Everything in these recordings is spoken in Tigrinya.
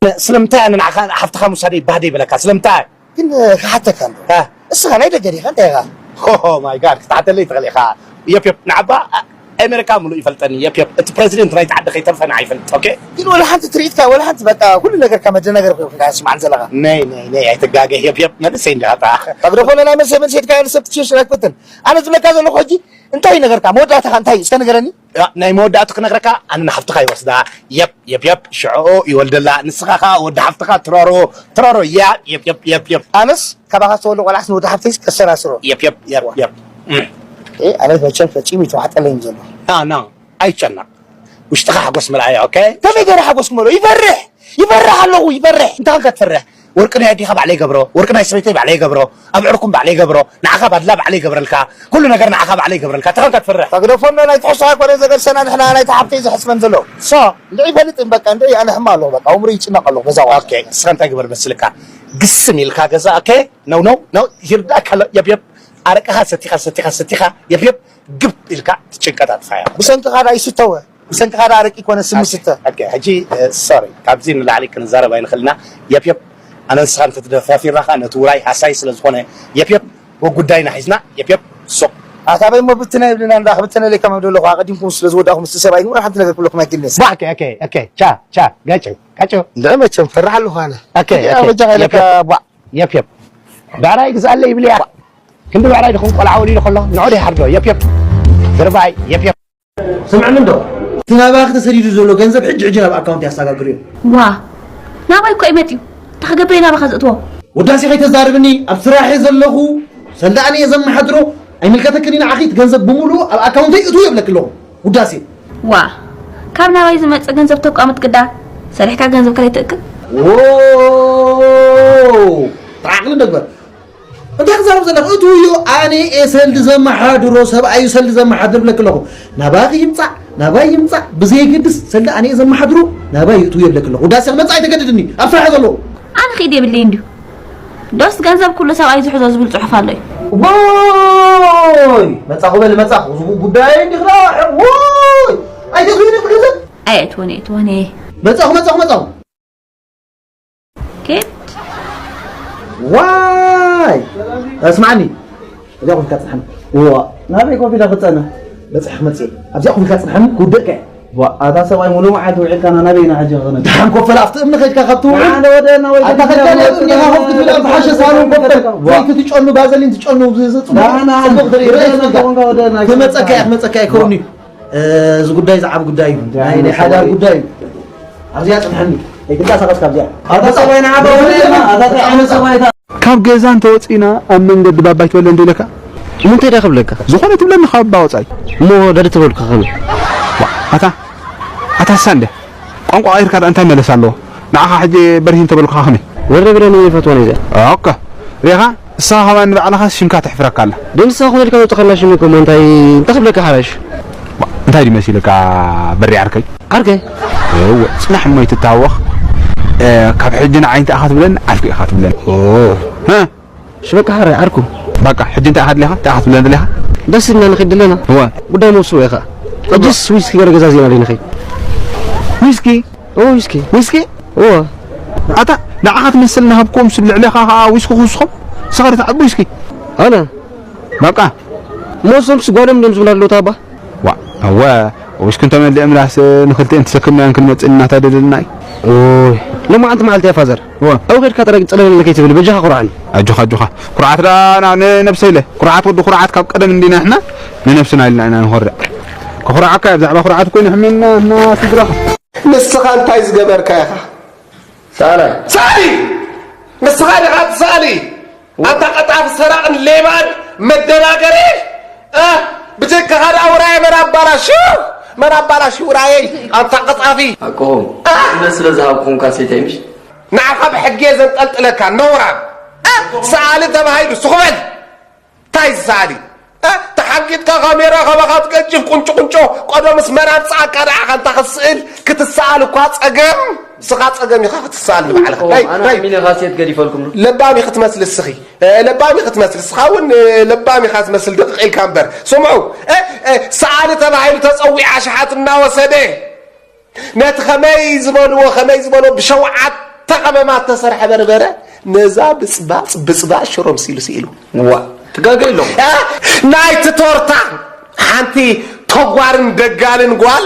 ስለምንታይ ኣነ ንዓኻ ሓፍትኻ ምውሳደይ ባህ ደይበለካ? ስለምንታይ? ግን ክሓተካ ኣሎ። እ። እስኻ ናይ ደገ ዲኻ? እንታይ ኢኻ? ኦ ማይ ጋድ፣ ክትሓተለይ ትኽእል ኢኻ። የፕ፣ የፕ፣ ንዓባ ኣሜሪካ ምሉእ ይፈልጠኒ። የፕ፣ የፕ፣ እቲ ፕረዚደንት ናይቲ ዓዲ ከይተርፈ ንዓ ይፈልጥ። ኦኬ? ግን ወላ ሓንቲ ትርኢትካ፣ ወላ ሓንቲ በቃ ኩሉ ነገርካ መደናገሪ ኮይኑ ኢኻ ስማዕ ዘለኻ። ነይ፣ ነይ፣ ነይ፣ ኣይትጋገ። የፕ፣ የፕ፣ መልሰይ እንዲኻ። ካብ ደኾነ ናይ መልሰይ መልሰይ ኢልካ ንሰብ ትሽርሽር ኣይትፈትን። ኣነ ዝብለካ ዘለኹ ሕጂ እንታይ እዩ ነገርካ? መወዳእታኻ እንታይ እዩ? እስከ ንገረኒ። ያ፣ ናይ መወዳእቱ ክነግረካ፣ ኣነ ንሓፍትኻ ይወስዳ። የፕ፣ የፕ፣ የፕ፣ ሽዕኡ ይወልደላ። ንስኻ ኸኣ ወዲ ሓፍትኻ ትረሮ፣ ትረሮ። ያ፣ የፕ፣ የፕ፣ የፕ፣ የፕ። ኣነስ ካባኻ ዝተወልደ ቆልዓስ ንወዲ ሓፍተይስ ከሰራስሮ። የፕ፣ የፕ፣ የፕ፣ የፕ። እም። ኤ፣ ኣነ መቸም ፈጺሙ ይተዋሕጠለይ ዘሎ። ና፣ ና፣ ኣይጨነቕ። ውሽጥኻ ሓጎስ ምርኣያ፣ ኦኬ? ከመይ ገይረ ሓጎስ ክመልኦ? ይፈርሕ! ይፈርሕ ኣለኹ፣ ይፈርሕ! እንታይ ኾንካ ትፈርሕ? ወርቂ ናይ ኣዴኻ ባዕለይ ይገብሮ፣ ወርቂ ናይ ሰበይተይ ባዕለይ ይገብሮ፣ ኣብ ዕርኩም ባዕለይ ይገብሮ፣ ንዓኻ ባድላ ባዕለይ ይገብረልካ፣ ኩሉ ነገር ንዓኻ ባዕለይ ይገብረልካ። እንታይ ኾንካ ትፈርሕ? ተግደፎ ኣሎ፣ ናይ ትሕሶ ኣይኮነ ዘገድሰና ንሕና፣ ናይቲ ሓፍተይ ዝሕስበን ዘሎ። ሶ? እንድዒ ይፈልጥ እም በቃ፣ እንድዒ ኣነ ሕማ ኣለኹ በቃ፣ ኣእምሮ ይጭነቕ ኣለኹ፣ ገዛ ቆልዓ። ኦኬ፣ ንስኻ እንታይ ግበር መስልካ? ግስም ኢልካ ገዛ፣ ኦኬ? ነው፣ ነው፣ ነው፣ ይርዳእካ ኣሎ፣ የብ፣ የብ። ኣረቅኻ ሰቲኻ፣ ሰቲኻ፣ ሰቲኻ፣ የብ፣ የብ፣ ግብ ኢልካ ትጭንቀት ኣጥፋያ። ብሰንክኻ ዳ ይስተወ፣ ብሰንክኻ ዳ ኣረቂ ኮነ ስሚ ስተ። ኦኬ፣ ሕጂ፣ እ፣ ሶሪ፣ ካብዚ ንላዕሊ ክንዛረብ ኣይንኽእልና። የብ፣ የብ፣ ኣነ ንስኻ እንተተደፋፊርና ኸኣ ነቲ ውራይ ሃሳይ ስለ ዝኾነ፣ የብ፣ የብ፣ ወጉዳይና ሒዝና፣ የብ፣ የብ፣ ሱቕ። ኣታ በይ እሞ ብትነ ይብልና እንዳ፣ ክብትነለይ ከማን ደለኹ፣ ኣቐዲምኩም ስለ ዝወዳእኹም፣ ምስቲ ሰብኣይ ንውራ ሓንቲ ነገር ክብለኩም ኣይክእልን እየ። ባ፣ ኦኬ፣ ኦኬ፣ ኦኬ፣ ቻ፣ ቻ፣ ጋጭ፣ ጋጭ። እንድዒ መቸም ፈራሕ ኣለኹ ኣነ። ኦኬ፣ ያ፣ ኦኬ። በጃኻ ኢለካ፣ የብ፣ የብ። ቧዕ። የብ፣ የብ። ብዕራይ ግዝኣለይ ይብል እያ። ክንዲ ብዕራይ ድኹም ቆልዓ ወሊዱ ከሎ፣ ንዑ ዶ ይሓርዶ? የብ፣ የብ። ዝርባይ፣ የብ፣ የብ። ስምዕኒ እንዶ። እቲ ናባኺ ተሰዲዱ ዘሎ ገንዘብ ሕጂ ሕጂ ናብ ኣካውንት ያሰጋግርዮ። ዋ፣ ናባይ እኮ እዩ መጺኡ። እንታይ ክገብር እየ ናባኻ ዘእትዎ? ውዳሴ ከይተዛርብኒ፣ ኣብ ስራሐ ዘለኹ ሰልዲ ኣነ እየ ዘመሓድሮ። ኣይምልከተክን እዩ ንዓኺ፣ እቲ ገንዘብ ብምሉኡ ኣብ ኣካውንተይ እትው የብለኪ ኣለኹ። ውዳሴ። ዋ፣ ካብ ናባይ ዝመጽእ ገንዘብ ተቋምጥ ግዳ፣ ሰሪሕካ ገንዘብካ ዘይትእክብ? ዎ፣ ተዓቕሊ ንግበር። እንታይ ክዛረብ ዘለኹ? እትውዮ ኣነ እየ ሰልዲ ዘመሓድሮ፣ ሰብኣዩ ሰልዲ ዘመሓድር ብለኪ ኣለኹ። ናባኺ ይምጻእ፣ ናባይ ይምጻእ፣ ብዘየገድስ ሰልዲ ኣነ እየ ዘመሓድሮ፣ ናባይ እትውዮ ብለኪ ኣለኹ። ውዳሴ ክመጽእ ኣይተገድድኒ፣ ኣብ ስራሕ እየ ዘለኹ። ኣነ ኺድ የብለይ እንድዩ። ዶስ ገንዘብ ኩሉ ሰብኣይ ዝሕዞ ዝብል ጽሑፍ ኣሎ እዩ። ዎይ! መጻኹ በል መጻኹ፣ እዚ ጉዳይ እንዲኽ ዳ፣ ዎይ! ኣይተእትውኒ ኩሉ ሰብ። ኣየእትወኒ፣ ኣየእትወኒ። መጻኹ፣ መጻኹ፣ መጻኹ። ኬት? ዋይ! እስማዕኒ። እዚኣ ኮፍ ኢልካ ጽንሓኒ። እዋ፣ ናበይ ኮፍ ኢለ ክጸንሕ? በጺሐ ክመጽእ እየ። ኣብዚኣ ኮፍ ኢልካ ጽንሓኒ፣ ክውደቅካ እየ። ዋ፣ ኣታ ሰብኣይ፣ ሙሉእ መዓልቲ ውዒልካና፣ ናበይ ኢና ሕጂ ክኸነድ? ደሓን ኮፍ በል፣ ኣብቲ እምኒ ከይድካ ካብ ትውዕል። ኣነ ወደ፣ እና ወይ ኣታ ከይድካ ከይድካ ወደ፣ ወደ፣ እምኒ ወደ፣ ከፍት ትብል፣ ኣብቲ ሓሸ ሳሎን ኮፍ በል። ዋ። ዘይቲ ትጨኑ፣ ባዘሊን ትጨኑ፣ ዝ-፣ ዝ-፣ ጽቡቕ፣ ደህና፣ ጽቡቕ ትርኢ፣ ደህና ይረኣየካ። ተኾንካ ወደ፣ ናይ ክመጸካ እየ፣ ክመጸካ እየ፣ ከውኒ። እ፣ እዚ ጉዳይ ዝዓቢ ጉዳይ እዩ። እንታይ ናይ፣ ናይ ዓይነት ሓዳር ሰብኣይ? ጉዳይ እዩ። ኣብዚኣ ጽንሐኒ። ኣይትንቀሳቐስ ካብዚኣ። ኣታ ሰብኣይ ንዓኻ ወደ፣ ኣታ እንታይ ዓይነት ሰብኣይ ኢኻ? ካብ ገዛ እንተወፂእና ኣብ መንገዲ ባባ ኣይትበለን ዶ ኢለካ? እሞ እንታይ ደኣ ክብለካ? ዝኾነ ትብለኒ ካብ ኣባ ወፃኢ። እሞ ደደ ተበልኩ ከመይ? ዋ፣ ኣታ፣ ኣታ ሳንደ፣ ቋንቋ ቀይርካ ደኣ እንታይ መለስ ኣለዎ? ንዓኻ ሕጂ በርሂ እንተበልኩኻ ከመይ? ወደ ብለኒ ይፈትወኒ እዚኣ። ኦከ፣ ሪኻ? ንስኻ ከማን ንባዕልኻ ሽምካ ተሕፍረካ ኣላ። ግን ንስኻ ኮነ ኢልካ ዘውጻእካላ ሽም እኮ እሞ እንታይ፣ እንታይ ክብለካ ሓራሽ? ዋ፣ እንታይ ድዩ መሲልካ በሪ ዓርከይ? ዓርከይ? እወ፣ ጽናሕ እሞ ኣይትታወኽ። እ፣ ካብ ሕጂ ንዓይ እንታይ ኢኻ ትብለኒ? ዓርኩ ኢኻ ትብለኒ። ኦ። ሃ? እሺ በቃ ሓራይ ዓርኩ። በቃ፣ ሕጂ እንታይ ኢኻ ድሌኻ? እንታይ ኢኻ ትብለኒ ደሊኻ? ደስ ኢልና ንኸይድ ደለና። እወ። ጉዳይ መውስቦ ኢኻ። እወ። ሕጅስ ዊስኪ ገለ ገዛዚእና ደይ ንኸይድ። ዊስኪ? እወ፣ ዊስኪ። ዊስኪ? እወ። ኣታ፣ ንዓኻ ትመስል ናሃብኩም ስብ ልዕሌኻ ኸኣ ዊስኪ ክውስኹም? ስኻሪ ትዓቢ ዊስኪ? ኣነ? በቃ። እሞ እሶምስ ጓሎም ድዮም ዝብሉ ኣለዉ ታባ? ዋ፣ እወ፣ ዊስኪ እንተመሊኦምላስ ንኽልቲኤን ተሰኪምናየን ክንመጽእ እናተደለልና እዩ። ኦይ፣ ሎማዓንቲ መዓልቲ እያ ፋዘር። እወ። ኣብኡ ኬድካ ጥራይ ጽለለለይ ከይትብል፣ በጃኻ ኩርዓኒ። ኣጆኻ፣ ኣጆኻ። ኩርዓት ደኣ ና-፣ ንነብሰይ ኢለ። ኩርዓት ወዲ ኩርዓት ካብ ቀደም እንዲና ንሕና ንነብስና ኢልና ኢና ንኾርዕ። ከኹርዓካ እየ፣ ብዛዕባ ኩርዓት እኮ ንሕምና፣ ንሕና ስድራኻ። ንስኻ እንታይ ዝገበርካ ኢኻ? ሰኣላይ። ሰኣሊ! ንስኻ ዲኻ ትሰኣሊ? ኣንታ ቀጣፊ ሰራቕን ሌባን መደናገሪ! እ፣ ብጀካኻ ደኣ ውራየ መን ኣባላሽዩ? መን ኣባላሽዩ ውራየይ? ኣንታ ቀጣፊ! ኣቆ፣ እ? እምነት ስለ ዝሃብኩኹም ካሴተይ ምሽ? ንዓኻ ብሕጊ እየ ዘንጠልጥለካ፣ ነውራም! እ? ሰኣሊ ተባሂሉ፣ ሱቕ በል! ታይ ዝሰኣሊ? እ? ተሓንጊጥካ ካሜራ ካባኻ ትቀጅፍ ቁንጮ ቁንጮ፣ ቀደምስ መን ኣምጽኣካ ንዓኻ እንታ ክትስእል? ክትሰኣል እኳ ጸገም፣ ንስኻ ጸገም ኢኻ ክትሰኣል ንባዕልኻ። ኦ፣ ታይ፣ ኣነ ታይ? ኣሚነ ካሴት ገዲፈልኩም ዶ? ለባም ኢኺ ክትመስል እስኺ። እ፣ ለባም ኢኺ ክትመስል። እስኻ እውን፣ እ፣ ለባም ኢኻ ትመስል ድቕቕ ኢልካ እምበር። ስምዑ፣ እ፣ እ፣ ሰኣሊ ተባሂሉ ተጸዊዑ ኣሽሓት እናወሰደ፣ ነቲ ከመይ ዝበልዎ፣ ከመይ ዝበልዎ ብሸውዓት ቀመማት ተሰርሐ በርበረ ነዛ ብጽባጽ ብጽባጽ ሽሮ ምሲሉ ስኢሉ። ዋ ትጋገ ኢሎም። ናይቲ ቶርታ ሓንቲ ተጓርን ደጋልን ጓል።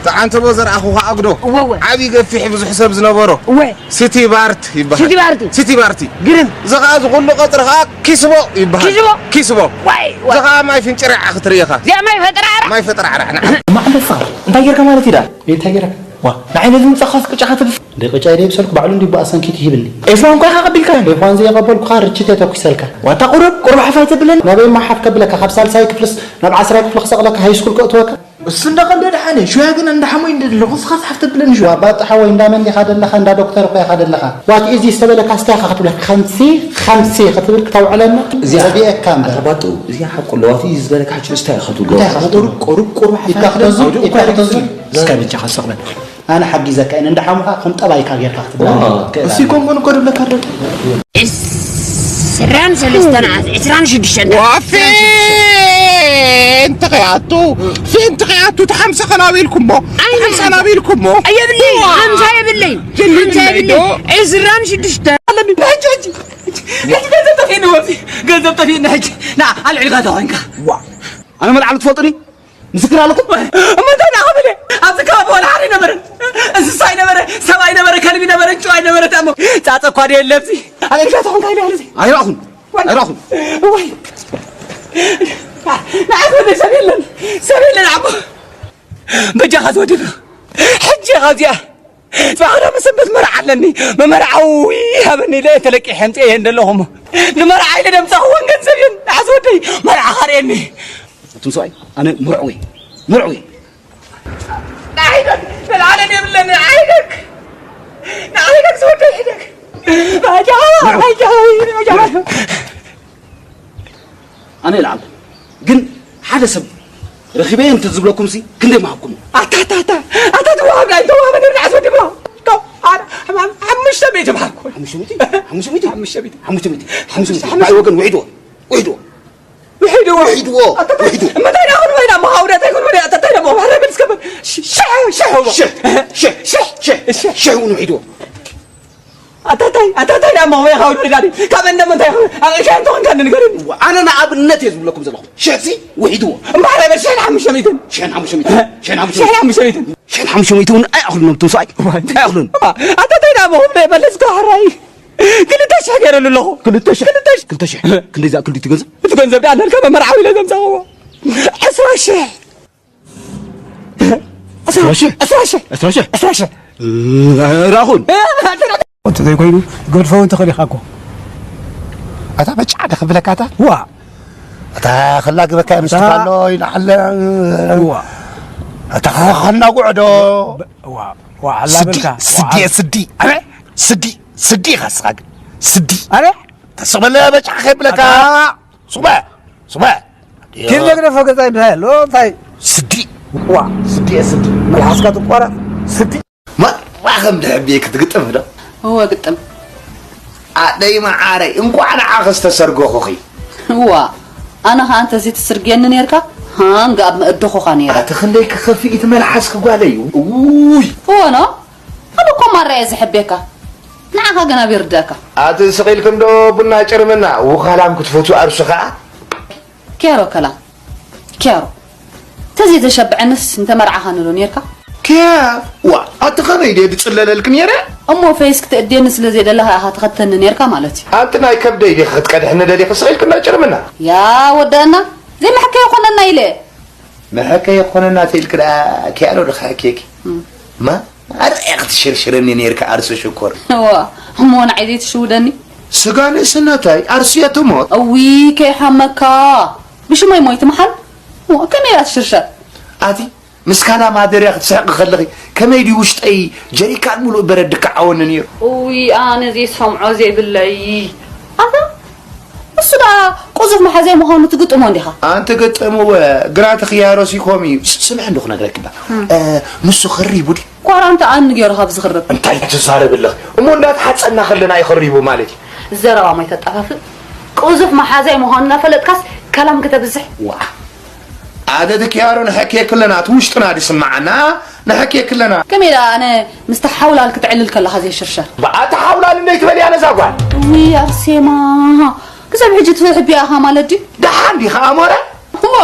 ተዓንተቦ ዘርኣኹ ከኣ ኣግዶ እወ፣ እወ። ዓብዪ ገፊሕ ብዙሕ ሰብ ዝነበሮ እወ። ሲቲ ባርት ይበሃል። ሲቲ ባርቲ። ሲቲ ባርቲ። ግርም። እዚ ከኣ እዚ ኩሉ ቀጽሪ ከኣ ኪስቦ ይበሃል። ኪስቦ? ኪስቦ። ዋይ፣ ዋይ። እዚ ከኣ ማይ ፍንጭርዓ ክትርኢ ኢኻ። እዚኣ ማይ ፈጥራዕራ? ማይ ፈጥራዕራ፣ ንዓ። ማዕለፋ፣ እንታይ ጌርካ ማለት እዩ ደኣ? እንታይ ጌርካ? ዋ፣ ንዓይ ነዚ ምጻኻስ ቅጫ ክትብል? እንደ ቅጫ ኢለ ይብሰልኩ፣ ባዕሉ እንዲ ብኣሰንኪት ይህብኒ። ኤፍዋን እኳ ኢኻ ቀቢልካ? ኤፍዋን ዘየቐበልኩኻ ርችት እየ ተኩሰልካ። ዋታ ቁሩብ፣ ቁሩብ ሓፍ ኣይተብለኒ? ናበይ እማ ሓፍ ከብለካ? ካብ ሳልሳይ ክፍልስ ናብ ዓስራይ ክፍሊ ክሰቕለካ ሃይስኩል ከእትወካ? እሱ እንዳ ቀልደ ደሓነ፣ ሽያ ግን እንዳ ሓሞይ እንደ ኣለኹ፣ እስኻስ ሓፍ ተብለኒ ሽያ። ዋባ ጥሓወይ እንዳ መን ዲኻ ደለኻ? እንዳ ዶክተር እኮ ኢኻ ደለኻ። ዋት ኢዚ ዝተበለካ ስታይ ኢኻ ክትብለካ? ከምሲ፣ ከምሲ ክትብል ክተውዕለና? እዚኣ ረዲኤካ እምበር። ኣታ ባጡ፣ እዚኣ ሓቁ ኣለዋ። እቲ ዝበለካ ሕጂ ስታይ ኢኻ ትብሎ? እንታይ ኢኻ ትብሎ? ቁሩብ፣ ቁሩብ፣ ቁሩብ ሓፍ ኢካ ኣይትብለኒ? ክትገዝእ፣ ኣውዲኡ ኢካ እኳ ክትገዝእ? ኣይትብለኒ። እስከ በጃኻ ስቕ በል። ኣነ ሓጊዘካ እየ፣ እንዳ ሓሙኻ ከም ጠባይካ ጌርካ ክትብለኒ ዋ፣ ትኽእል እሱ ኣለኻ። ኮንጎን እኮ ድብለካ ኣሎ። ዕስራን ሰለስተን ዓስ-፣ ዕስራን ሽዱሽተን ዋፌ! እንተ ኸይኣቱ፣ ፊ እንተ ኸይኣቱ፣ እቲ ሓምሳ ኸናቢልኩሞ፣ ኣይ፣ ሓምሳ ናቢልኩሞ። የብለይ፣ ዋ! ሓምሳ የብለይ፣ የብለይ ሓምሳ የብለይ። ዶ? ዕስራን ሽዱሽተን ኣለኒ። ሕጂ፣ ሕጂ፣ ሕጂ፣ ሕጂ ገንዘብ ጠፊእኒ ወፂ፣ ገንዘብ ጠፊእኒ ሕጂ። ና፣ ኣልዕልካ ተኾይንካ። ዋ! ኣነ መልዓሉ ትፈልጡኒ? ምስክር ኣለኩም? እሞ እንታይ ደኣ ክብል እየ? ኣብዚ ከባቢ ዋላ ሓደ ኣይነበረን። እንስሳ ኣይነበረ፣ ሰብ ኣይነበረ፣ ከልቢ ነበረ፣ እንጭዋ ኣይነበረ፣ እሞ ጻጸ እኳ ደየለ ኣብዚ። ኣበይ ግዳ ተኾንካ ኢለ ኣለ እዚ። ኣይረኣኹን። ወይ። ኣይረኣኹን። ወይ። ንዓይ ክወደይ ሰብ የለን። ሰብ የለን፣ ኣቦ። በጃኻ ትወድብ። ሕጂ ኢኻ እዚኣ። ጽባሕ ቀዳመ ሰንበት መርዓ ኣለኒ። መመርዓዊ ሃበኒ ኢለ ተለቂሐ ኣምጽኤ እየ እንደለኹ እሞ። ንመርዓ ኢለ ደምጻኹወን ገንዘብ እየን። ንዓይ ዝወደይ መርዓ ካርእየኒ። ኣቱም ሰብኣይ፣ ኣነ ምርዕዊ፣ ምርዕዊ። ንዓይደግ፣ ንልዓለም የብለኒ፣ ንዓይደግ። ንዓይደግ ዝወደይ ይሕደግ። ባጃ፣ ባጃ፣ ባጃ። ኣነ ይልዓል። ግን ሓደ ሰብ ረኺበ እንተ ዝብለኩም ሲ ክንደይ ምሃብኩም? ኣታ፣ ኣታ፣ ኣታ፣ ኣታ፣ ትወሃብ ናይ ተወሃበ ነብሪ ዓስ ወዲ ብሎ። ካብ፣ ኣነ፣ ሓም-፣ ሓሙሽተ ሚእቲ ምሃብኩም። ሓሙሽተ ሚእቲ? ሓሙሽተ ሚእቲ? ሓሙሽተ ሚእቲ። ሓሙሽተ ሚእቲ። ሓሙሽተ ሚእቲ። ሓሙሽተ ሚእቲ። ብዓይ ወገን ውሒድዎ። ውሒድዎ። ውሒድዎ። ውሒድዎ። ኣታ፣ ኣታ፣ ውሒድዎ። እመታይ ዳ ኩሉ በይና መሃውዳ እንታይ ኩሉ በይና ኣታ፣ እንታይ ዳ መሃውዳ በል እስከ በል። ሽ-፣ ሽሕ፣ ሽሕ እሞ። ሽሕ፣ ሽሕ፣ ሽሕ፣ ሽሕ፣ ሽሕ እውን ውሒድዎ። ኣታታይ፣ ኣታታይ፣ ዳማ ወይ ኻው ንጋሪ። ካብ እንደ ምንታይ ኾ-፣ ኣብ እሻ እንተ ኾንካ ንገረኒ። እዋ፣ ኣነ ንኣብነት እየ ዝብለኩም ዘለኹ። ሽሕሲ ውሒድዎ። እምበኣር ኣይበል ሽሕን ሓሙሽተ ሚእትን። ሽሕን ሓሙሽተ ሚእትን። ሽሕን ሓሙሽተ ሚእትን። ሽሕን ሓሙሽተ ሚእትን እውን ኣይኣኽሉን እዮም እቶም ሰብኣይ። እዋ፣ ኣይኣኽሉን። እዋ፣ ኣታታይ ዳማ ኹም ናይ መለስካ ሕራይ። ክልተ ሽሕ ገይረሉ ኣለኹ። ክልተ ሽሕ? ክልተ ሽሕ። ክልተ ሽሕ? ክንደይ ዝኣክል ድዩ እቲ ገንዘብ? እቲ ገንዘብ ደኣ እንዳልካ መመርዓዊ ኢለ ዘምጻእዎ። ዕስራ ሽሕ። ዕስራ ሽሕ? ዕስራ ሽሕ። ዕስራ ሽሕ? ዕስራ ሽሕ። እ፣ ራኹን። እ፣ እንተ ዘይኮይኑ፣ ገድፎ እውን ትኽእል ኢኻ እኮ። ኣታ በጫ ዶ ክብለካ ኣታ? ዋ። ኣታ ክላግበካ እያ፣ ምስቲ እታ ካሎ ይልዓል። ዋ። ኣታ ኸናጉዕ ዶ? ዋ፣ ዋ፣ ኣላ ስዲ፣ በልካ። ስዲ፣ ዋ። ስዲ። ኣበ፣ ስዲ፣ ስዲ ኢኻ ንስኻ ግን። ስዲ። ኣበ? ተስቕ በለ በጫ ከይብለካ። ኣታ። ሱቕ በ፣ ሱቕ በ። ኪድ መግደፎ ገዛ ይብሃል ኣሎ፣ እንታይ? ስዲ። ዋ፣ ስዲ እየ፣ ስዲ። መልሓስካ ትቋረጥ፣ ስዲ። መራ ከም ድሕብየ ክትግጥም ዶ? እወ፣ ግጥም። ኣደይ መዓረይ፣ እንቋዕ ንዓኺ ዝተሰርገኹኺ። እዋ፣ ኣነ ኸኣ እንተዘይትስርግየኒ ኔርካ፣ ሃንግ ኣብ መእደኹኻ ኔረ። ኣቲ ክንደይ ክኸፍእ እቲ መልሓስኪ ጓለይ። ውይ። እወ ኖ፣ ኣነ እኮ ማራ እየ ዝሕብየካ። ንዓኻ ግን ኣበይ ይርድኣካ? ኣቲ ስቕ ኢልኪ እንዶ ቡና ጭርምና፣ ውኻላም ክትፈትዊ ኣርሱ ኸኣ። ኬሮ ከላ፣ ኬሮ። ተዘይተሸብዐንስ እንተመርዓኻኒ ዶ ኔርካ? ኬፍ፣ ዋ፣ ኣቲ ኸመይ ድየ ድጽለለልኪ ኔረ? እሞ ፈይስ ክትእድየኒ ስለ ዘይደለኻ ኢኻ ትኸተኒ ኔርካ ማለት እዩ። ኣንቲ ናይ ከብደይ ዲኺ ክትቀድሕኒ ደሊኺ ስቕ ኢልኪ እንዶ ጭርምና? ያ ወደአና፣ ዘይመሐከ ይኾነና ኢለ። መሐከ ይኾነና ተይልኪ ደኣ ኪያኖ ዶ ክሕክየኪ? እም። ማ? ኣረ ክትሽርሽረኒ ኔርካ ኣርሱ ሽኮር። እዋ፣ እሞ ንዓይ ዘይትሽውደኒ? ስጋ ንእስነታይ ኣርሱ እየ ትሞት። እዊ፣ ከይሓመካ። ብሽመይ ሞይት መሓል? እዋ፣ ከመይ እያ ትሽርሸር? ኣቲ፣ ምስ ካላ ማደርያ ክትስሕቂ ከለኺ፣ ከመይ ድዩ ውሽጠይ ጀሪካን ሙሉእ በረድ ድክዓወኒ ነይሩ? እዊ፣ ኣነ ዘይሰምዖ ዘይብለይ። ኣታ፣ እሱ ደኣ ቁዙፍ መሓዛይ ምዃኑ ትግጥሞ እንዲኻ? ኣንቲ ግጥምወ፣ ግራ ትኽያሮስ ይኾም እዩ። ስ-፣ ስምዒ እንዶ ክነግረኪ እባ። እም። እ፣ ንሱ ኽሪቡ ድዩ? ኳራንታ ኣን ገይሩ ካብ ዝኽርብ። እንታይ ትዛረቢ ኣለኺ? እሞ እንዳተሓጸና ከለና እዩ ኽሪቡ ማለት እዩ። ዘረባ ማይ ተጣፋፍእ። ቁዙፍ መሓዛይ ምዃኑ እናፈለጥካስ ከላም ከተብዝሕ። ዋ። ኣደ ድክያሮ ንሐኬ ክለና ትውሽጥና ድስማዓና ንሐኬ ክለና። ከመይ ደኣ ኣነ ምስቲ ሓውላል ክትዕልል ከለኻ ዘይሽርሸር? ብኣታ ሓውላል እንደይ ትበልያ ነዛ ጓል? ውይ ኣርሴማ፣ ክሳብ ሕጂ ትሕቢኣኻ ማለት ድዩ? ደሓን ዲኻ ኣሞረ? እዋ፣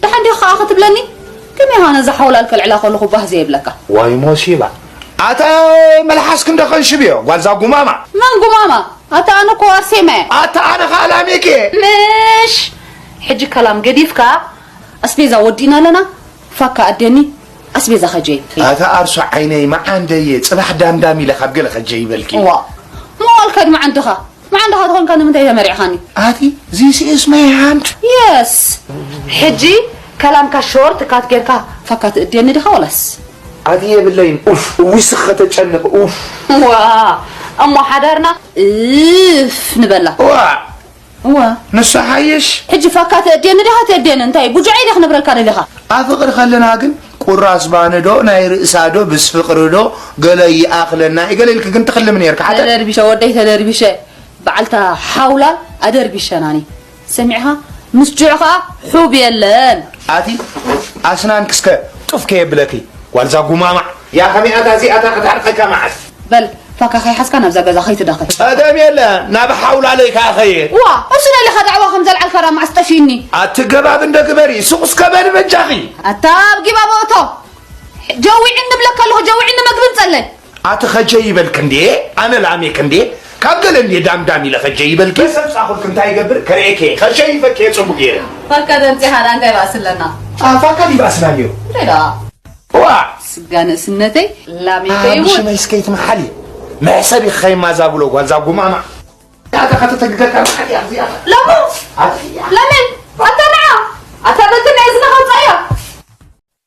ደሓን ዲኻ ክትብለኒ? ከመይ ኢኻ ነዛ ሓውላል ከልዕላ ከለኹ ባህ ዘየብለካ? ዋይ ሞሲባ። ኣታ መልሓስኪ እንዶ ከንሽብዮ ጓልዛ ጉማማ። መን ጉማማ? ኣታ ኣነ እኮ ኣርሴማ እየ። ኣታ ኣነ ኸኣ ላሜክ እየ። ምሽ! ሕጂ ከላም ገዲፍካ ኣስቤዛ ወዲእና ኣለና። ፋካ ኣደኒ ኣስቤዛ ኸጀይ። ኣታ ኣርሱ ዓይነይ መዓንደየ ጽባሕ ዳምዳም ኢለ ካብ ገለ ኸጀይ ይበልኪ። ዋ፣ መዋል ከድሚ ዓንድኻ። መዓንድኻ ተኾንካ ንምንታይ ተመሪዕኻኒ? ኣቲ፣ this is my hand። የስ። ሕጂ ከላምካ ሾርት ካት ጌርካ ፋካ ትእድየኒ ዲኻ ወላስ? ኣቲ የብለይን። ኡፍ፣ ዊስኽ ከተጨንቕ፣ ኡፍ። ዋ፣ እሞ ሓዳርና እፍ ንበላ። ዋ። እዋ። ንሱ ሓይሽ። ሕጂ ፋካ ተእድየኒ ዲኻ ተእድየኒ? እንታይ ቡጁዐይ ዲኻ ክነብረልካ ደሊኻ? ኣብ ፍቕሪ ከለና ግን ቁራስ ባኒ ዶ ናይ ርእሳ ዶ ብስ ፍቕሪ ዶ ገለ ይኣኽለና እዩ ገለ ኢልኪ ግን ትኽልሚ ነርኪ ሓተ? ተደርቢሸ ወደይ ተደርቢሸ። በዓልታ ሓውላል ኣደርቢሸናኒ። ሰሚዕኻ? ምስ ጁዕ ኸኣ ሑብ የለን። ኣቲ ኣስናንኪ እስከ ጡፍ ከየብለኪ ጓልዛ ጉማማዕ። ያ ከመይ ኣታ እዚኣታ ክተዕርቐካ መዓት? በል ፋካ ከይሓዝካ ናብዛ ገዛ ከይትዳኸይ። ጸገም የለ፣ ናብ ሓውላለይ ከኣ ኸየ። ዋ፣ እሱ ነሊኻ ዳዕዋ ከም ዘልዓልካ ዳ መዓስ ጠፊእኒ? ኣቲ ገባብ እንደ ግበሪ፣ ሱቕ እስከ በሊ በጃኺ። ኣታ ኣብ ጊባቦ እቶ። ጀዊዕኒ እብለካ ኣለኹ፣ ጀዊዕኒ መግቢ ምጸለይ። ኣቲ ኸጀይ ይበልክ እንዴ? ኣነ ላሜክ እንዴ? ካብ ገለ እንዴ ዳምዳም ኢለ ኸጀይ ይበልክ? ሰብ ጻኹልክ እንታይ ይገብር? ከርእየክ እየ። ኸጀይ ይፈክ እየ ጽቡቅ ገይረ። ፋካ ደምጺኻ ዳ እንታይ ባእሲ ኣለና? አ፣ ፋካ ዲባእስና ነይሩ። እንታይ ዳ? ዋ! ስጋ ንእስነተይ ላሜከይ አ፣ እውን። ብሽመይ እስከ ይትመሓል እዩ። መሕሰቢ ኸይማዛብሎ ጓልዛ ጉማማ። ኣታ ከተተግገርካ መሓል እያ እዚኣ። ለሙ! ኣታ እያ። ለምን? ኣታ ንዓ! ኣታ በልቲ ናይ እዝንኻ ውጻእያ!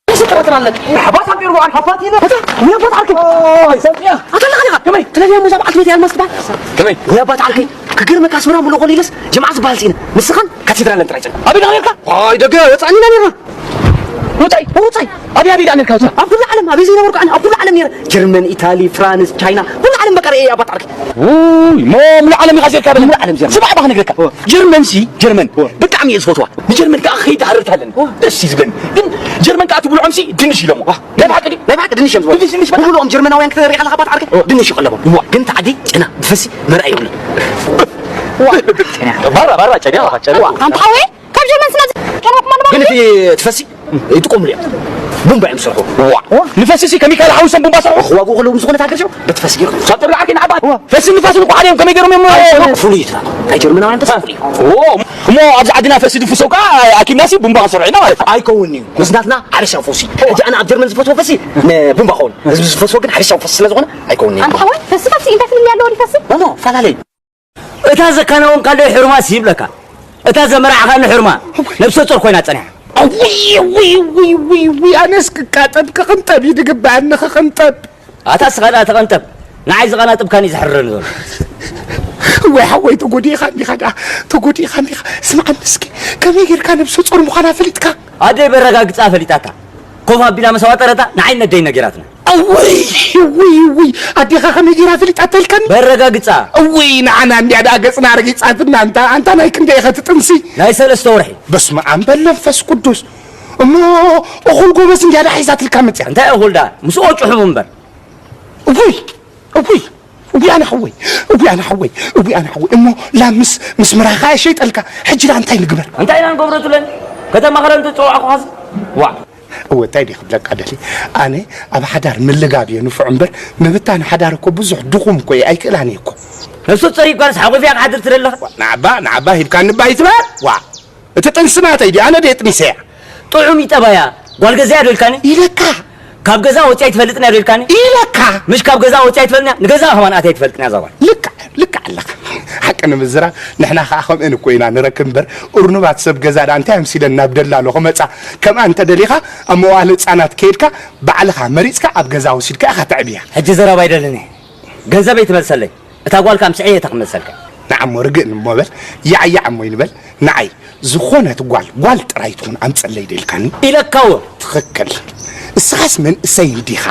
ስጥረጥራለን። ኣባት ዓርከይ ርዋን ሓፋት ኢለ። ኣታ፣ ወይ ኣባት ዓርከይ። ኦይ፣ ሰምዕያ። ኣታ ኣለኻ ዲኻ? ከመይ? ትለልያ ሙዛ በዓልቲ ቤት ያልማስ ትበሃል። ከመይ? ወይ ኣባት ዓርከይ፣ ክገርመካ ኣስመራ ምሉእ ኮሊለስ ጅምዓ ዝበሃል ስኢነ። ንስኻን ካቴድራልን ጥራይ ጸኒሑ። ኣበይ ዲኻ ነርካ? ኣይ፣ ደገ ወጻእኒ ኢና ነርና። ወጻኢ፣ ወጻኢ። ኣበይ፣ ኣበይ ደኣ ነርካ ወጻኢ? ኣብ ኩሉ ዓለም፣ ኣበይ ዘይነበርኩ ኣነ፣ ኣብ ኩሉ ዓለም ነይረ። ጀርመን፣ ኢታሊ፣ ፍራንስ፣ ቻይና፣ ኩሉ ዓለም በቃ ርእየ ኣባት ዓርከይ። ውይ፣ ሞ ሙሉእ ዓለም ኢኻ ዜርካ በለኒ። ሙሉእ ዓለም ዜርካ። ስማዕ እባ ክነግረካ። ኦ። ጀርመን ሲ፣ ጀርመን። ኦ። ብጣዕሚ እየ ዝፈትዋ። ንጀርመን ከኣ ክኸይድ ሃረርታ ኣለኒ። ኦ። ደስ እዩ ዝብለኒ። ግን ጀርመን ከኣ ትብልዖም ሲ ድንሽ ኢሎሞ። ዋ። ናይ ብሓቂ ድዩ? ናይ ብሓቂ ድንሽ እዮም ዝበልዑ። ድንሽ፣ ድንሽ በቃ። ብሙሉኦም ጀርመናውያን ክትርኢ ከለኻ ኣባት ዓርከይ ኦ። ድንሽ ይቐለቦም። ዋ። ግን ተዓዲ ጨና ብፈሲ መርኣይ የብሉን። ዋ። ባራ፣ ባራ፣ ጨና፣ ጨና። ዋ። ኣንታ ሓወይ፣ ካብ ጀርመን ስለ ዝጨነኹ ማለት ግን እዩ። እቲ፣ እቲ ፈሲ ይጥቀሙሉ እዮም። ቡምባ እዮም ዝሰርሑ። ዋ። ንፈሲሲ ከሚካል ሓዊሶም ቡምባ ሰርሑ? ክዋግኡ ከለዉ ምስ ዝኾነ ሃገር ሽዑ በቲ ፈሲ ገይሮም። ሳብ ጥሪ ዓርኪ ንዓባ። ዋ። ፈሲ ንፋስን እኮ ሓደ እዮም። ከመይ ገይሮም እዮም? ፍሉይ እዩ ትብላ። ናይ ጀርመናውያን ፈሲ ፍሉይ እዩ። ኦ፣ እሞ ኣብዚ ዓድና ፈሲ ድፍሶ ከኣ ኣኪብናሲ ቡምባ ክንሰርሖ ኢና ማለት እዩ። ኣይከውንን እዩ። ምስ ናትና ሓበሻዊ ፈሲ። ሕጂ ኣነ ኣብ ጀርመን ዝፈትዎ ፈሲ ንቡምባ ኸውን። ህዝቢ ዝፈትዎ ግን ሓበሻዊ ፈሲ ስለ ዝኾነ ኣይከውንን እዩ። ኣንታ ሓወይ፣ ፈሲ ፈሲ እንታይ ፍልልይ ኣለዎ? ፈሲ? ኖ፣ ኖ፣ ፈላለዩ። እታ ዘካናወንካሉ ሕርማስ ይብለካ። እታ ዘመራዕኻኒ ሕርማ ነብሰ ጾር ኮይና ጸኒሓ። ውይ፣ ውይ፣ ውይ፣ ውይ፣ ውይ፣ ኣነስ ክቃጠብ ክቕንጠብ እዩ ዝግበኣኒ ክቕንጠብ። ኣታ ስኻ ደኣ ተቐንጠብ። ንዓይ ዝቐናጥብካኒ ዘሕርረኒ ዘሎ። ወይ ሓወይ፣ ተጎዲእኻ እንዲኻ ደኣ፣ ተጎዲእኻ እንዲኻ። ስምዓኒ እስኪ፣ ከመይ ጌርካ ነብሰ ጾር ምዃና ፈሊጥካ? ኣደይ በረጋግጻ ፈሊጣታ። ኮፍ ኣቢላ መሳዋጠረታ ንዓይ ነደይ ነጊራትና። እውይ፣ እውይ፣ እውይ፣ ኣዴኻ ከመይ ጌራ ፈሊጣ ተልካኒ? በረጋግጻ። እውይ፣ ንዓና እንድያ ደኣ ገጽና ረጊጻትና፣ ኣንታ፣ ኣንታ ናይ ክንደይ ኢኸ ትጥንሲ? ናይ ሰለስተ ወርሒ። በስመ ኣብ በል መንፈስ ቅዱስ። እሞ እኹል ጎበዝ እንድያ ደኣ ሒዛትልካ መጽያ? እንታይ እኹል ደኣ? ምስኡ ጭሑም እምበር። እውይ፣ እውይ፣ እውይ ኣነ ሓወይ፣ እውይ ኣነ ሓወይ፣ እውይ ኣነ ሓወይ። እሞ ላምስ ምስ ምራኻ እየ ሸይጠልካ። ሕጂ ደኣ እንታይ ንግበር? እንታይ ኢና ንገብሮ ትብለኒ? ከተማ ኸረን ትጸዋዕኹ ኸዚ? ዋዕ። እወ፣ እንታይ ድየ ክብለካ ደልየ? ኣነ ኣብ ሓዳር ምልጋብ እየ ንፉዕ እምበር፣ ምብታን ሓዳር እኮ ብዙሕ ድኹም እኮ እየ፣ ኣይክእላን እየ እኮ። ነብሱ ጸሪግ ጓልስ ሓቑፍያ ክሓድር ትደለኻ? ንዓባ፣ ንዓባ ሂብካኒ እባ ኣይትበል። ዋዕ። እቲ ጥንሲ ናተይ ድዩ? ኣነ ድየ ጥኒሰያ? ጥዑም እዩ ጠባያ። ጓል ገዛያ ዶ ኢልካኒ? ኢለካ። ካብ ገዛ ወጺኣ ኣይትፈልጥን እያ ዶ ኢልካኒ? ኢለካ። ምሽ ካብ ገዛ ወጺኣ ኣይትፈልጥን እያ? ንገዛ ከማን ኣትያ ኣይትፈልጥን እያ እዛ ጓል። ልክዕ፣ ልክዕ ኣለኻ። ሓቂ ንምዝራብ ንሕና ኸኣ ከምአን እኮ ኢና ንረክብ እምበር፣ እርኑባት ሰብ ገዛ ደኣ እንታይ ኣምሲለን ናብ ደላሎ ክመጻ፣ ከምኣ እንተ ደሊኻ ኣብ መዋእለ ህጻናት ከይድካ ባዕልኻ መሪጽካ ኣብ ገዛ ወሲድካ ኢኻ ተዕብያ። ሕጂ ዘረባ ኣይደልን እየ። ገንዘበይ ትመልሰለይ። እታ ጓል ከኣ ምስዐይ እየ እታ ክመልሰልካ። ንዓ እሞ ርግእ እሞ በል፣ ያዕ ያዕ እሞ ይንበል። ንዓይ ዝኾነት ጓል፣ ጓል ጥራይ ትኹን ኣምጸለይ ዶ ኢልካኒ? ኢለካ እወ። ትኽክል። እስኻስ መንእሰይ እንዲኻ፣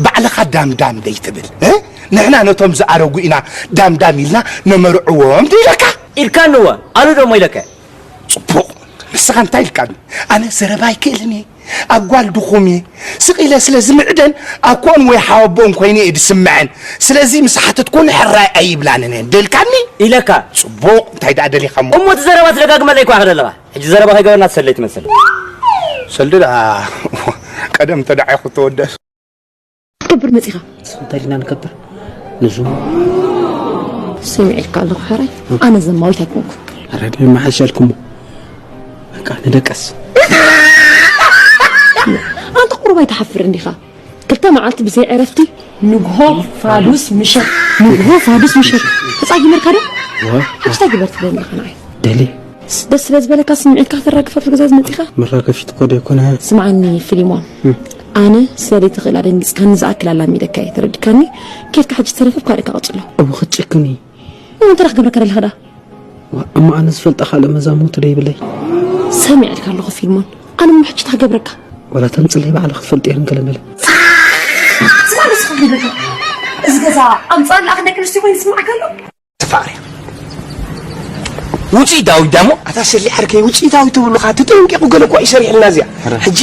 ባዕልኻ ዳምዳም ደይትብል፣ እ? ንሕና ነቶም ዝኣረጉ ኢና ዳምዳም ኢልና ነመርዕዎም ዶ ኢለካ? ኢልካኒ እወ። ኣሉ ዶ እሞ ኢለካ? ጽቡቕ። ንስኻ እንታይ ኢልካኒ? ኣነ ዘረባ ኣይክእልን እየ። ኣብ ጓል ድኹም እየ። ስቕ ኢለ ስለ ዝምዕደን ኣኮን ወይ ሓወቦን ኮይነ እየ ዝስምዐን። ስለዚ ምስ ሓተትኩን ሕራይ ኣይብላንን እየን። ደልካኒ? ኢለካ። ጽቡቕ፣ እንታይ ደኣ ደሊኻ እሞ? እሞ እቲ ዘረባ ትደጋግመለይ እኳ ኢኻ ዘለኻ። ሕጂ ዘረባ ከይገበርና ትሰለይ ትመስል። ሰልዲ ደኣ ቀደም ተዳዒኹ ተወደስ። ክትገብር መጺኻ? ንስኻ እንታይ ኢልና ንገብር? ንሱ ሰሚዐልካ ኣለኹ ሕራይ። ኣነ ዘማዊት ኣይኮንኩ። ኧረ ደይ መሓሸልኩሞ። በቃ ንደቀስ። ኣንተ ቁሩብ ኣይትሓፍርን ዲኻ? ክልተ መዓልቲ ብዘይ ዕረፍቲ ንግሆ ፋዱስ ምሸት፣ ንግሆ ፋዱስ ምሸት። ተጻጊመርካ ዶ? ዋ። ሕጂ እንታይ ግበር ትብለኒ ኣለኻ ንዓይ? ደሊ። ደስ ስለ ዝበለካ ስምዒትካ ከተራግፍ ኣብዚ ገዛ ዝመጺኻ? መራገፊት እኮ ዶ ኣይኮነ? ስምዓኒ ፊሊሞን። እም። ኣነ ስለ ዘይትኽእል ኣደንጊጽካኒ ዝኣክል ኣላሚደካ እየ፣ ተረዲካኒ? ኬድካ ሕጂ ዝተረፈ ብካልእካ ቀጽሎ። እሞ ክትጭክኒ? እሞ እንታይ ደኣ ክገብረካ ደለኻ ደኣ? ዋ፣ እሞ ኣነ ዝፈልጣ ካልእ መዛሙርቲ ዶ ይብለይ? ሰሚዐልካ ኣለኹ ፊልሞን። ኣነ እሞ ሕጂ እንታይ ክገብረካ? ወላ ተምጽለይ ባዕላ ክትፈልጥ እየ ገለ መለ። ስማ ንስኻ ይበልካ። እዚ ገዛ ኣምጻእ ለኣኽ ደቂ ኣንስትዮ ኮይኑ ይስምዓካ ኣሎ? ትፋቕር እያ። ውጽኢታዊት ዳሞ? ኣታ ሰሊ ዓርከይ፣ ውጽኢታዊት ትብሉኻ ተጠንቂቑ ገለ እኮ እዩ ሰሪሕልና እዚኣ። ሕጂ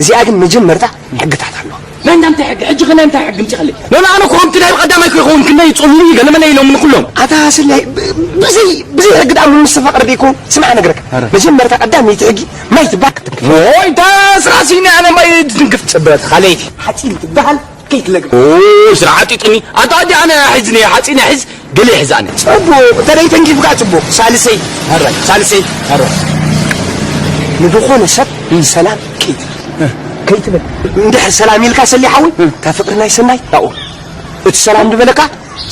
እዚኣ ግን መጀመርታ ሕግታት ኣለዋ። ናይ እንታይ ሕጊ? ሕጂ ከ ናይ እንታይ ሕጊ ምጽኻለይ? ኖ፣ ኖ፣ ኣነ እኮ ከምቲ ናይ ቀዳማይ ከይኸውን ክንደይ ጸሚሙ ገለ መለ ኢሎምኒ ኩሎም። ኣታ ሰሊ፣ ብ-፣ ብዘይ፣ ብዘይ ሕጊ ደኣ ምስተፋቕር ደይኮን? ስምዓ ነግረካ። ኧረ። መጀመርታ ቀዳመይቲ ሕጊ ማይ ትባል ክትንክፍ። ኦይ፣ ዳስ ራሲኒ ኣነ ማይ ትንክፍ። ጽበት፣ ካልኣይቲ ሓጺን ትበሃል። ከይትለግም። ኦይ፣ ስራሕ ዓጢጥኒ። ኣታ ኣዲ ኣነ ሒዝኒ፣ ሓፂን ሒዝ፣ ገለ ይሕዝ ኣነ። ፅቡቕ፣ ተለይ ተንኪፍካ ፅቡቕ። ሳልሰይ፣ ሀረ፣ ሳልሰይ፣ ሀረ። ንድኾነ ሰብ ሰላም ከይትብል። ከይትብል። እንድሕር ሰላም ኢልካ ሰሊ ሓወይ፣ እታ ፍቅሪ ናይ ሰናይ ያው። እቲ ሰላም ዝበለካ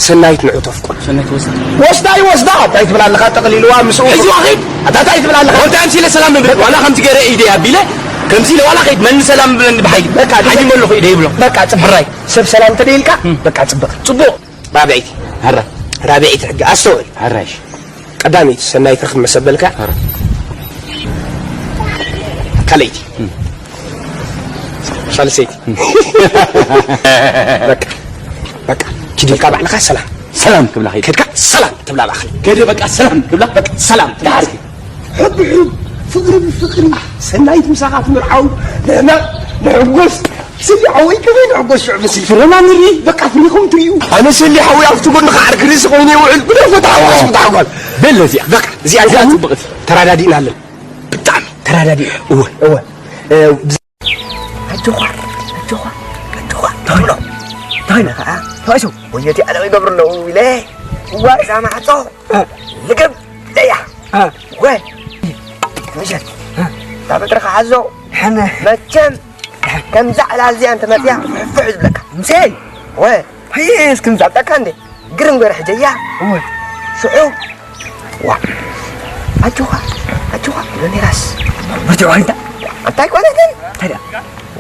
ሰናይት ንዑ ተፍቅር። ሰናይት ወስዳ። ወስዳ ይወስዳ፣ እንታይ ትብል ኣለኻ? ጠቕሊልዋ ምስኡ። ሕዝዋ ኺድ። ኣታ እንታይ ትብል ኣለኻ? ወንታ ኣምሲለ ሰላም ንብል። ዋላ ከምዚ ገይረ ኢደ ኣቢለ፣ ከምዚ ኢለ ዋላ ኺድ፣ መን ሰላም ብለኒ ብሓይሊ። በቃ፣ ሓይሊ መለኹ ኢደ ይብሎ። በቃ፣ ጽቡቕ። ሕራይ። ሰብ ሰላም ተደይልካ፣ እም። በቃ፣ ጽቡቕ። ጽቡቕ። ራብዐይቲ። ሕራይ። ራብዐይቲ ሕጊ፣ ኣስተውዕል። ሕራይ። ቀዳመይቲ፣ ሰናይት ርኽብ መሰበልካ። ሕራይ። ካልኣይቲ። እም። ሳልሰይቲ። በቃ፣ በቃ፣ ኪድ ኢልካ ባዕልኻ ሰላም። ሰላም ትብላ ኸይድ። ከድካ ሰላም ትብላ ባዕልኻ። ከደ በቃ ሰላም ትብላ፣ በቃ ሰላም ትብላ። ዳሓር ኸይድ። ሕብ ሕብ፣ ፍቕሪ ብፍቕሪ፣ ሰናይት ምሳኻ ትምርዓው፣ ንሕና ንሕጎስ። ስሊ ሓወይ ከመይ ንሕጎስ ሽዑ ምስ ፍረና ንርኢ፣ በቃ ፍሪኹም ትርእዩ። ኣነ ሰሊ ሓወይ ኣብቲ ጎንኻ ዓርኪ ርእሲ ኮይነ ይውዕል፣ ብደርፎ ተሓጓስ ብታሕጓል። በል እዚኣ። በቃ እዚኣ እዚኣ እዚኣ ጽብቕቲ። ተራዳዲእና ኣለና። ብጣዕሚ ተራዳዲእና። እወ። እወ። እ፣ ኣጆኻ፣ ኣጆኻ፣ ኣጆኻ፣ ተብሎ። እንታይ ኢሉ? ከዓ፣ ተባኢሱ። ወዮ እቲ ኣለው ይገብሩ ኣለዉ ኢለ። እዋ፣ እዛ ማዕጾ። እ። ልግብ፣ ለያ። እ። ወ። ምሸት። እ። እዛ በትርኻ ሓዞ። ሕነ። መቸም፣ ከምዛ ዕላል እዚኣ እንተመጽያ፣ ፍሕ ዝብለካ። ምሴ። ወ። ሃየ፣ እስኪ ምጻእ። ጻብጠካ እንዴ? ግርም ገይረ ሕጀያ። እወ። ሽዑ፣ ዋ፣ ኣጆኻ፣ ኣጆኻ፣ ኢሉኒ ራስ። ብርትዖ ኣይንታ። እንታይ ኮነ ግን? ታዲያ?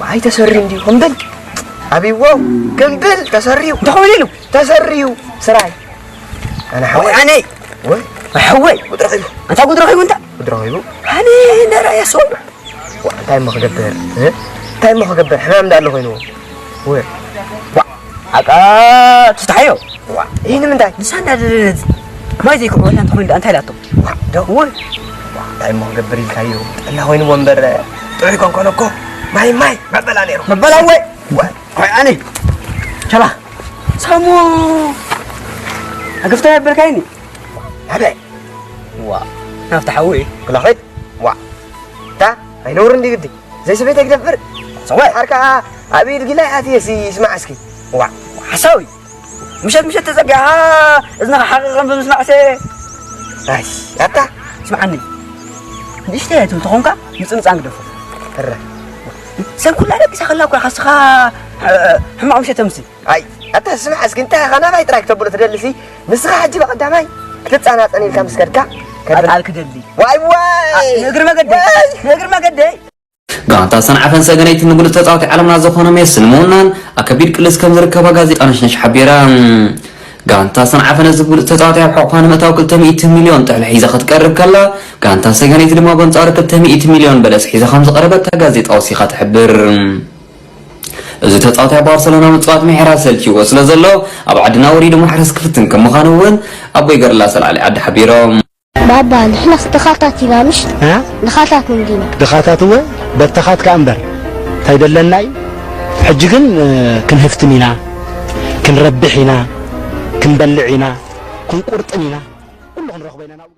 ዋይ፣ ተሰሪዩ እንዲዩ፣ ክምብል። ኣብይዎ፣ ክምብል፣ ተሰሪዩ። እንታይ ኮነ ኢሉ? ተሰሪዩ፣ ስራይ። ኣነ ሓወይ። ኣነ። ወይ? ሓወይ። ጉድ ረኺቡ። ኣንታ ጉድ ረኺቡ እንታ? ጉድ ረኺቡ። ኣነ፣ እንዳ ረኣየ ሰው። ዋ፣ እንታይ እሞ ክገብር? እ? እንታይ እሞ ክገብር? ሕማም እንዳለ ኮይኑ። ወ-፣ ዋ፣ ኣቃ ትፍታሓዮ? ዋ፣ ይህ ንምንታይ? ንሳ እንዳደለለት ማይ ዘይክዕወላ እንተኾይኑ ደኣ እንታይ ኢላቶ? ዋ፣ ዶ-፣ ወ-፣ ዋ፣ እንታይ እሞ ክገብር ኢልካዮ? ጥዕና ኮይንዎ እምበር ጥዑይ ኮንኮነ እኮ። ማይ፣ ማይ፣ መበላ ነይሩ። መበላ ወይ? ዋ፣ ወይ ኣነ። ሸላ። ሳሙ። ኣገፍታ የበልካይኒ? ኣበይ? ዋ፣ ናብቲ ሓዊ። ክላኸይድ? ዋ። እታ ኣይነውር እንዲ ግዲ። ዘይ ሰበይተይ ክደፍር? ሰብኣይ። ሓርካ ኣብ ኢድ ጊላይ ኣትየሲ ይስማዕ እስኪ። ዋ። ሓሳዊ። ምሸት ምሸት ተጸጊዕኻ እዝንኻ ሓቒቐ ብምስማዕሰ። ኣይ፣ ኣታ። ስምዓኒ። ንእሽተይ ኣይትብል ተኾንካ ምጽምጻን ግደፎ። እረ። ሰብ ኩላ ደቂሳ ከላ እኮ ኢኻ እስኻ፣ እ፣ ሕማቕ ምሸት ተምሲ። ኣይ፣ ኣታ ስማዕ እስኪ፣ እንታይ ኢኻ ናባይ ጥራይ ክተብሎ ትደልሲ? ንስኻ ሕጂ ብቐዳማይ ክትጻናጸን ኢልካ ምስ ከድካ፣ ከብል-፣ ኣጣል ክደሊ። ዋይ፣ ዋይ! ኣ-፣ ንእግሪ መገደይ፣ ዋይ! ንእግሪ መገደይ። ጋንታ ሰንዓፈን ሰገነይትን ንብሉጽ ተጻዋታይ ዓለምና ዝኾነ ሜሲ ንምውናን ኣብ ከቢድ ቅልስ ከም ዝርከባ ጋዜጣ ነሽነሽ ሓቢራ። ጋንታ ሰንዓፈ ነዚ ብሉጽ ተጻዋታይ ኣብ ሕቑፋ ንምእታው ክልተ ሚእቲ ሚልዮን ጥሕሎ ሒዛ ክትቀርብ ከላ፣ ጋንታ ሰገነይቲ ድማ በንጻሩ ክልተ ሚእቲ ሚልዮን በለጽ ሒዛ ከም ዝቐረበት እታ ጋዜጣ ወሲኻ ትሕብር። እዚ ተጻዋታይ ኣብ ባርሰሎና ምጽዋት ምሕራር ሰልችዎ ስለ ዘሎ፣ ኣብ ዓድና ወሪዱ ማሕረስ ክፍትን ከም ምዃኑ እውን ኣቦይ ገርላ ሰልዓሊ ዓዲ ሓቢሮም። ባባ፣ ንሕናስ ድኻታት ኢና፣ ምሽ? እ? ድኻታት እንዲና። ድኻታት እወ፣ በተኻት ከኣ እምበር። እንታይ ደለና እዩ? ሕጂ ግን፣ እ፣ ክንህፍትም ኢና፣ ክንረብሕ ኢና፣ ክንበልዕ ኢና፣ ክንቁርጥም ኢና። ኩሉ ክንረኽቦ ኢና ናብኡ።